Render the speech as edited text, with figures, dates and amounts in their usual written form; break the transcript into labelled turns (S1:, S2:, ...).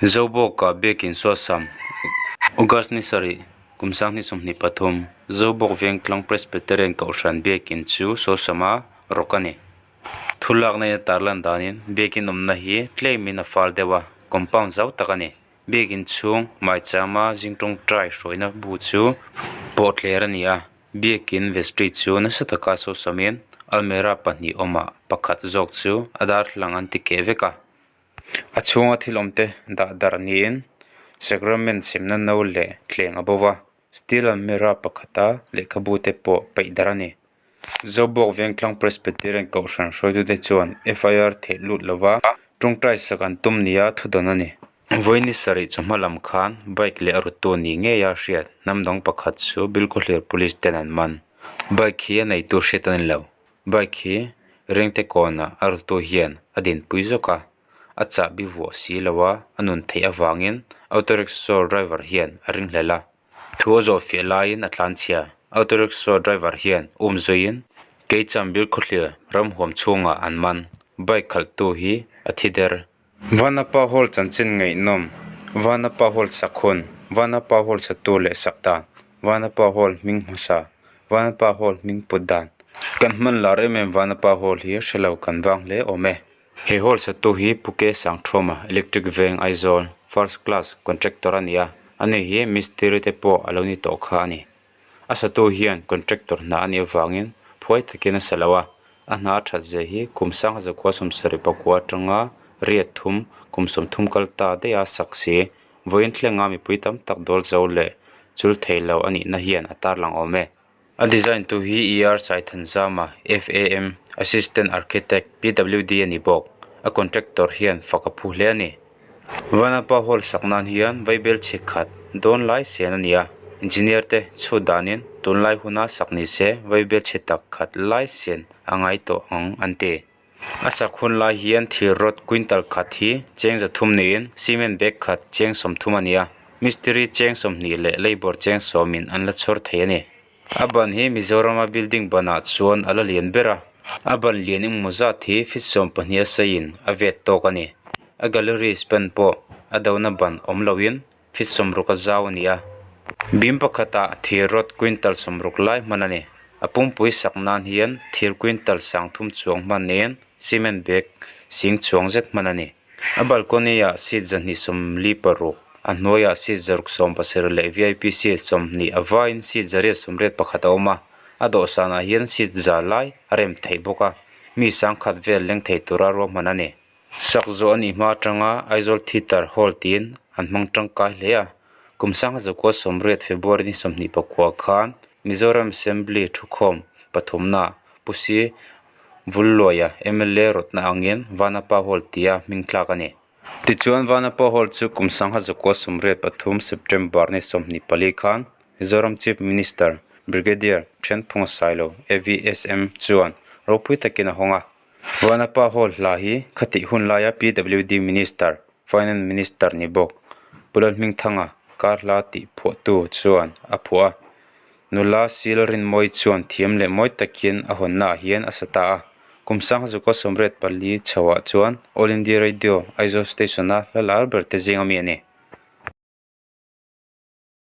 S1: Zobawka biakin suasam August ni sarih kum sanghnih 23 Zobawk Vengtlang Presbyterian Kohhran biakin chu suasama rawk a ni. Thu lakna in a tarlan danin biakin awmna hi tlemin a fal deuh a compound zau tak a ni. Biakin chhung maichama zing tawngtai hruaina bu chu pawh thler a ni a biakin vestry chu nasa taka suasamin almera pahnih awmah pakhat zawk chu a darthlalang an ti keh vek a. A chhunga thil awm te dah darh niin sacrament semna no leh thleng a bo va steel almirah pakhata lehkhabu te pawh peih darh a ni. Zobawk Vengtlang Presbyterian Kohhran hruaitute chuan FIR theih lut lova tawngtai sak an tum nia thudawn a ni. Vawiin sarih chawhma lam khan bike leh a rutu ni ngeia hriat hnam dang pakhat chu Bilkhawthlir Police ten an man. Bike hi a neitu hriat a ni lo. Bike hi Rengte kawnah a rutu hian a dinpui zawk a, a chahbi vuah si lo a, a nun theih avangin auto rickshaw driver hian a ringhlel a. Thu a zawh fiah laiin a tlanchhia. Auto rickshaw driver hian um zuiin Keicham Bilkhawthlir ramhuam chhungah an man. Bike khalhtu hi a thi der. Vanapa Hall chanchin ngaihnawm, Vanapa Hall sakhun, Vanapa Hall satu leh sak dan, Vanapa Hall hming hmasa, Vanapa Hall hming put dan. Kan hman lar em em Vanapa Hall hi hre lo kan vang hle awm e. He hall satu hi Puke Sangthawma, Electric Veng, Aizawl, First Class Contractor a ni a, ani hi mistiri te pawh a lo ni tawh kha a ni. A satu hian contractor hna a nih avangin phuai takin a sa lo a, a hna a that zia hi kum sangha zakua sawmsarih pakua atanga riat thum kum sawmthum kal ta daih a sak si. Vawiin thlenga mipui tam tak dawl zo leh chul thei lo a nihna hian a tarlang awm e. A design tu hi ER Saithanzama, FAM, Assistant Architect, PWD a ni bawk. A contractor hian fak a phu hle a ni. Vanapa Hall sak nan hian vaibel chhe khat dawn lai sen a ni a, engineer te chhut danin tunlai huna sak ni se vaibel chhe tak khat lai sen a ngai tawh ang an ti. A sak hun lai hian thir rod quintal khat hi cheng zathum niin cement bag khat cheng 30 a ni a, mistiri cheng 20 leh labour cheng sawmin an la chhawr thei a ni. A ban hi Mizorama building banah chuan a la lian ber a, a ban lian engmaw zat hi feet 12 a seiin a vet tawk a ni. A gallery span pawh a dona ban awm loin feet 60 a zau a ni a. Bim pakhatah thir rod quintal 60 lai hman a ni. A pumpui sak nan hian thir quintal 30 chuang hman niin cement bag sing chuang zet hman a ni. A balcony ah seat 246, a hnuaiah seat 670 leh vip seat 20 a vaiin seat 881 a awm a, a dawhsanah hian seat za lai a rem theih bawk a, mi sangkhat vel leng thei tura ruahman a ni. Sak zawh a nih hma atanga Aizawl Theatre Hall tiin an hmang tangkai hle a, kum sangha zakua 80 February ni 24 khan Mizoram Assembly thukhawm pathumna Pu Si Vulluaia mla rawtna angin Vanapa Hall tia hming thlak a ni. Tichuan Vanapa Hall chu kum sangha zakua 83 September ni 24 khan Mizoram Chief Minister Brigadier Thenphunga Sailo AVSM chuan ropui takin a hawng a. Vanapa Hall hla hi khatih hun laia PWD Minister, Finance Minister ni bawk Pu Lalhmingthanga kar hla tih phuahtu chuan a phuah a. Nula Sil Rinmawi chuan thiam leh mawi takin a hawnnaah hian a sa ta a. Kum sangha 84 chhoah chuan All India Radio, Aizawl Station-a hla lar ber te zing ami a ni.